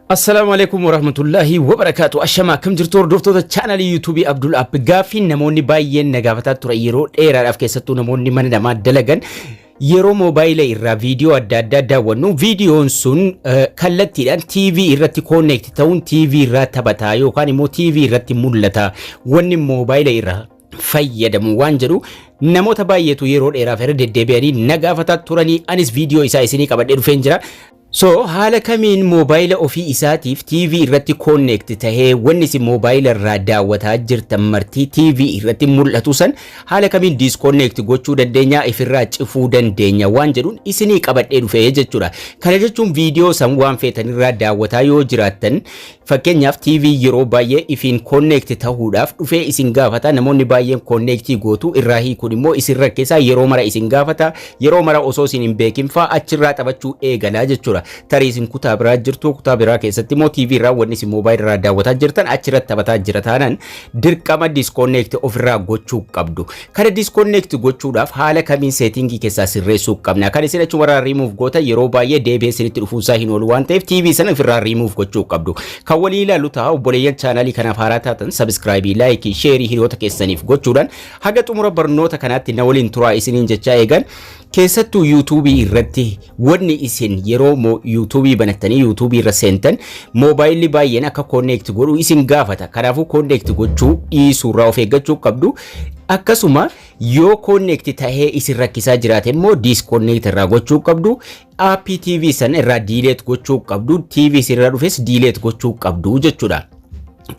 Assalaamu alaikum warahmatullahi wabarakaatu. Ashama, akkam jirtu hordoftoota chaanalii YouTubeii Abdul App? Gaaffii namoonni baay'een na gaafataa ture yeroo dheeraadhaaf, keessattuu namoonni mana namaa dalagan, yeroo moobaayila irraa viidiyoo adda addaa daawwannu viidiyoon sun kallattiidhaan TV irratti connect ta'uun TV irraa taphataa yookaan immoo TV irratti mul'ata wanni moobaayila irraa fayyadamu waan jedhu namoota baay'eetu yeroo dheeraaf irra deddeebi'anii na gaafataa turanii, anis viidiyoo isaa isinii qabadhee dhufeen jira. So haala kamiin moobaayila ofii isaatiif TV irratti connect tahee wanni isin moobaayila irraa daawwataa jirtan martii TV irratti mul'atu san haala kamiin disconnect gochuu dandeenya, ifirraa cufuu dandeenya waan jedhuun isinii qabadhee dhufee jechuudha. Kana jechuun viidiyoo san waan feetan irraa daawwataa yoo jiraattan, fakkeenyaaf TV yeroo baay'ee ifiin connect tahuudhaaf dhufee isin gaafata. Namoonni baay'een connect gootu, irraa hiikuun immoo isin rakkisaa, yeroo mara isin gaafata, yeroo mara osoo isin hin beekin faa achirraa taphachuu eegalaa jechuudha. Tarii isin kutaa biraa jirtu, kutaa biraa keessatti immoo TV irraa wanni isin moobaayil irraa daawwataa jirtan achirratti taphataa jira taanaan dirqama disconnect ofirraa gochuu qabdu. Kana disconnect gochuudhaaf haala kamiin settingii keessaa sirreessuu qabna? Kan isin achumarraa remove goota yeroo baay'ee deebi'ee isinitti dhufuunsaa hin oolu waan ta'eef TV sana ofirraa remove gochuu qabdu. Kan walii ilaalu ta'a. Obboleeyyan chaanalii kanaaf haaraa taatan subscribe, like, share hiriyoota keessaniif gochuudhaan haga xumura barnoota kanaatti na waliin turaa isiniin jechaa eegan. Keessattuu YouTubeii irratti wanni isin yeroo YouTubeii banattanii YouTubeii irra seentan moobaayilli baay'een akka connect godhu isin gaafata. Kanaafuu connect gochuu dhiisuurraa of eeggachuu qabdu. Akkasuma yoo connect tahee isin rakkisaa jiraate immoo disconnect irraa gochuu qabdu. Appii TV sana irraa delete gochuu qabdu. TV isin dhufes delete gochuu qabdu jechuudha.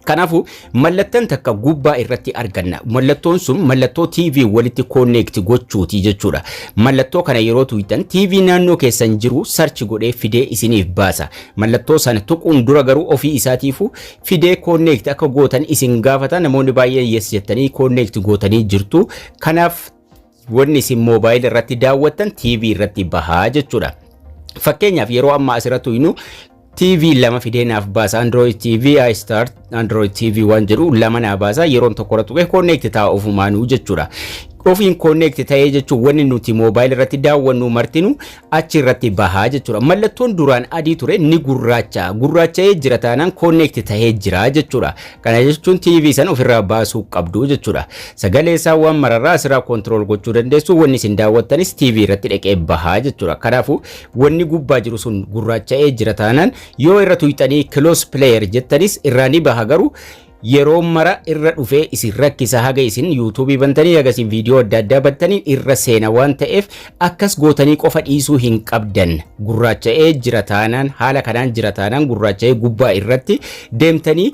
Kanaafuu mallattoon takka gubbaa irratti arganna. Mallattoon sun mallattoo TV walitti connect gochuuti jechuudha. Mallattoo kana yeroo tuqxan TV naannoo keessan jiru search godhee fidee isiniif baasa. Mallattoo sana tuquun dura garuu ofii isaatiifu fidee connect akka gootan isin gaafata. Namoonni baay'een yes jettanii connect gootanii jirtu. Kanaaf wanni isin moobaayila irratti daawwattan TV irratti bahaa jechuudha. Fakkeenyaaf yeroo ammaa asirratti hinu TV lama fidee naaf baasa. Android TV, iStar Android TV waan jedhu lama naa baasa. Yeroon tokko irra tuqee connect ta'a ofumaanuu jechuudha. Ofiin connect ta'ee jechuun wanni nuti moobaayil irratti daawwannu martinu achi irratti bahaa jechuudha. Mallattoon duraan adii ture ni gurraacha. Gurraacha'ee jira taanaan connect ta'ee jira jechuudha. Kana jechuun TV sana ofirraa baasuu qabdu jechuudha. Sagalee isaa waan mararraa asirraa control gochuu dandeessu, wanni isin daawwattanis TV irratti dhaqee bahaa jechuudha. Kanaafuu wanni gubbaa jiru sun gurraacha'ee jira taanaan yoo irra tuyxanii close player jettanis irraa ni baha, garuu yeroo mara irra dhufee isin rakkisa. Haga isin YouTubeii bantanii, haga isin viidiyoo adda addaa bantanii irra seena waan ta'eef akkas gootanii qofa dhiisuu hin qabdan. Gurraacha'ee jira taanaan, haala kanaan jira taanaan, gurraacha'ee gubbaa irratti deemtanii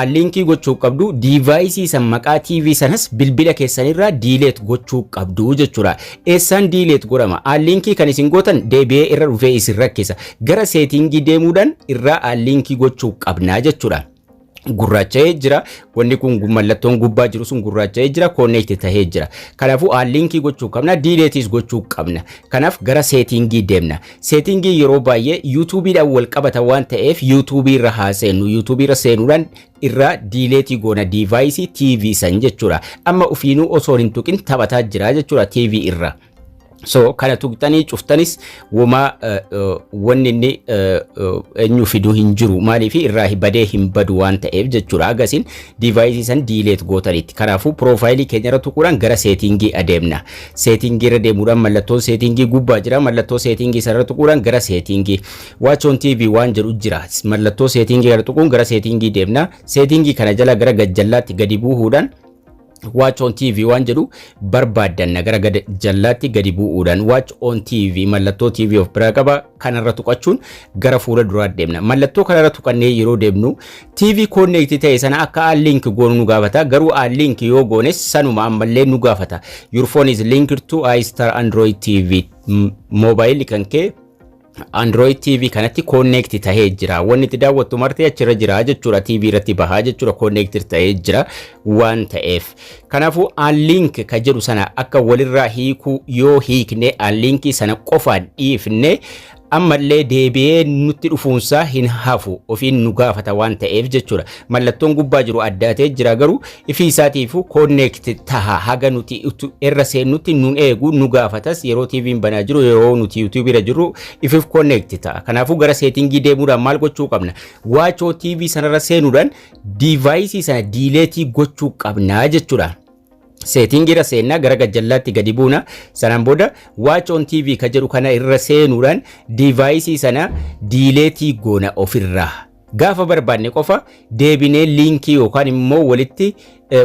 unlinkii gochuu qabdu. Deviceii san, maqaa TV sanas bilbila keessanirraa delete gochuu qabdu jechuudha. Eessaan delete godhama? Unlinkii kan isin gootan deebi'ee irra dhufee isin rakkisa. Gara settingii deemuudhaan irraa unlinkii gochuu qabnaa jechuudha. Gurraacha'ee jira. Wanni kun mallattoon gubbaa jiru sun gurraacha'ee jira, connect tahee jira. Kanaafuu unlinkii gochuu qabna, deleteis gochuu qabna. Kanaaf gara settingii deemna. Settingii yeroo baay'ee YouTubeiidhaan wal qabata waan ta'eef YouTubeii irra haa seennu. YouTubeii irra seenuudhaan irraa deleteii goona deviceii TV san jechuudha. Amma ofiinuu osoo hin tuqin taphataa jira jechuudha TV irra. So kana tuqxanii cuftanis womaa wanni inni eenyu fiduu hin jiru, maaliif irraa badee hin badu waan ta'eef jechuudha, agasiin deviceii san delete gootanitti. Kanaafuu profileii keenya irra tuquudhaan gara settingii adeemna. Settingii irra deemuudhaan mallattoon settingii gubbaa jira. Mallattoo settingii sanarra tuquudhaan gara settingii Watch on TV waan jedhu jira. Mallattoo settingii irra tuquun gara settingii deemna. Settingii kana jala gara gajjallaatti gadi buuhuudhaan Watch on TV waan jedhu barbaaddanna. Gara gad jallaatti gadi bu'uudhaan Watch on TV, mallattoo TV of biraa qaba, kanarra tuqachuun gara fuula duraa deemna. Mallattoo kanarra tuqannee yeroo deemnu TV connect ta'e sana akka unlink goonu nu gaafata. Garuu unlink yoo goones sanuma ammallee nu gaafata. Your phone is linked to iStar Android TV. Moobaayilli kan kee Android TV kanatti connect tahee jira. Wanni itti daawwattu martee achirra jira jechuudha. TV irratti bahaa jechuudha. Connect ta'ee jira waan ta'eef. Kanaafuu unlink ka jedhu sana akka walirraa hiikuu yoo hiikne, unlinkii sana qofaan dhiifne Ammallee deebi'ee nutti dhufuunsaa hin hafu, ofiin nu gaafata waan ta'eef jechuudha. Mallattoon gubbaa jiru addaatee jira, garuu ifii isaatiifu connect taha. Haga nuti irra seennutti nun eegu, nu gaafatas. Yeroo TV'n banaa jiru, yeroo nuti YouTube irra jirru ifiif connect ta'a. Kanaafuu gara settingii deemuudhaan maal gochuu qabna? Watch on TV sanarra seenuudhaan deviceii sana deleteii gochuu qabnaa jechuudha. Settingii irra seennaa, gara gajjallaatti gadi buuna. Sanaan booda Watch on TV ka jedhu kana irra seenuudhaan deviceii sana deleteii goona ofirraa. Gaafa barbaanne qofa deebinee linkii yookaan immoo walitti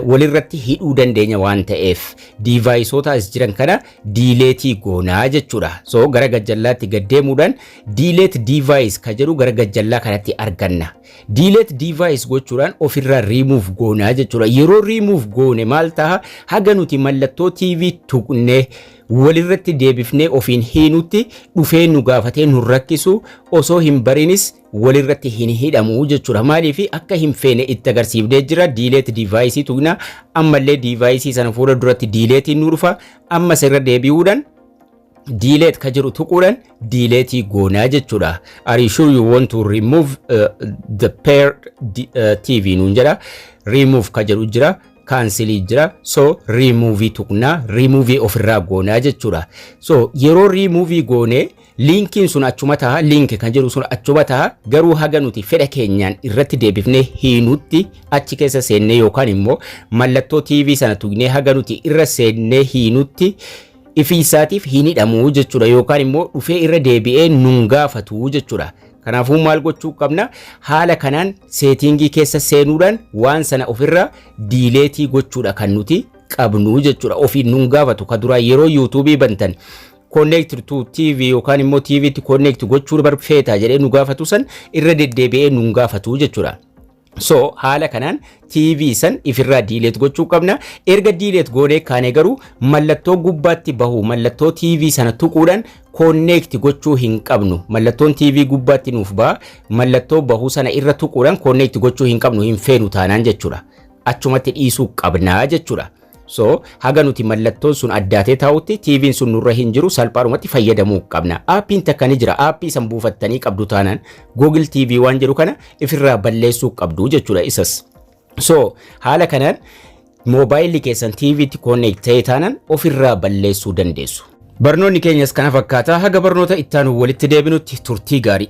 walirratti hidhuu dandeenya waan ta'eef, deviceoota as jiran kana deleteii goonaa jechuudha. So gara gajjallaatti gad deemuudhaan delete device ka jedhu gara gajjallaa kanatti arganna. Delete device gochuudhaan ofirraa remove goonaa jechuudha. Yeroo remove goone maal ta'a? Haga nuti mallattoo TV tuqnee walirratti deebifnee ofiin hiinutti dhufee nu gaafatee nu rakkisu, osoo hin barinis walirratti hin hidhamu jechuudha. Maaliif? Akka hin feene itti agarsiifnee jira. Delete deviceii tuqna, ammallee deviceii sana fuula duratti deleteiin nu dhufa. Ammas irra deebi'uudhaan delete ka jedhu tuquudhaan deleteii goonaa jechuudha. "Are you sure you want to remove the pair TV?" nuun jedha. Remove ka jedhu jira. Cancelii jira. So remove tuqnaa, remove ofirraa goonaa jechuudha. So yeroo remove goone linkiin sun achuma taha, link kan jedhu sun achuma taha, garuu haga nuti fedha keenyaan irratti deebifnee hiinutti achi keessa seennee yookaan immoo mallattoo TV sana tuqnee haga nuti irra seennee hiinutti ifii isaatiif hin hidhamu jechuudha, yookaan immoo dhufee irra deebi'ee nun gaafatu jechuudha. Kanaafuu maal gochuu qabna? Haala kanaan settingii keessa seenuudhaan waan sana ofirra deleteii gochuudha kan nuti qabnu jechuudha. Ofiin nun gaafatu. Ka duraa yeroo YouTubeii bantan "connect to TV" yookaan immoo TVtti connect gochuu barfeeta jedhee nu gaafatu san irra deddeebi'ee nun gaafatu jechuudha. So haala kanaan TV san ifirraa delete gochuu qabna. Erga delete goonee kaane garuu mallattoo gubbaatti bahu, mallattoo TV sana tuquudhaan connect gochuu hin qabnu. Mallattoon TV gubbaatti nuuf baha. Mallattoo bahuu sana irra tuquudhaan connect gochuu hin qabnu, hin feenu taanaan jechuudha. Achumatti dhiisuu qabnaa jechuudha. So haga nuti mallattoon sun addaatee taa'utti TV'n sun nurra hin jiru, salphaadhumatti fayyadamuu qabna. Appiin takka ni jira. Appii san buufattanii qabdu taanaan Google TV waan jedhu kana ifirraa balleessuu qabdu jechuudha isas. So haala kanaan moobaayilli keessan TVtti connect ta'e taanaan ofirraa balleessuu dandeessu. Barnoonni keenyas kana fakkaata. Haga barnoota ittaanu walitti deebinutti turtii gaarii.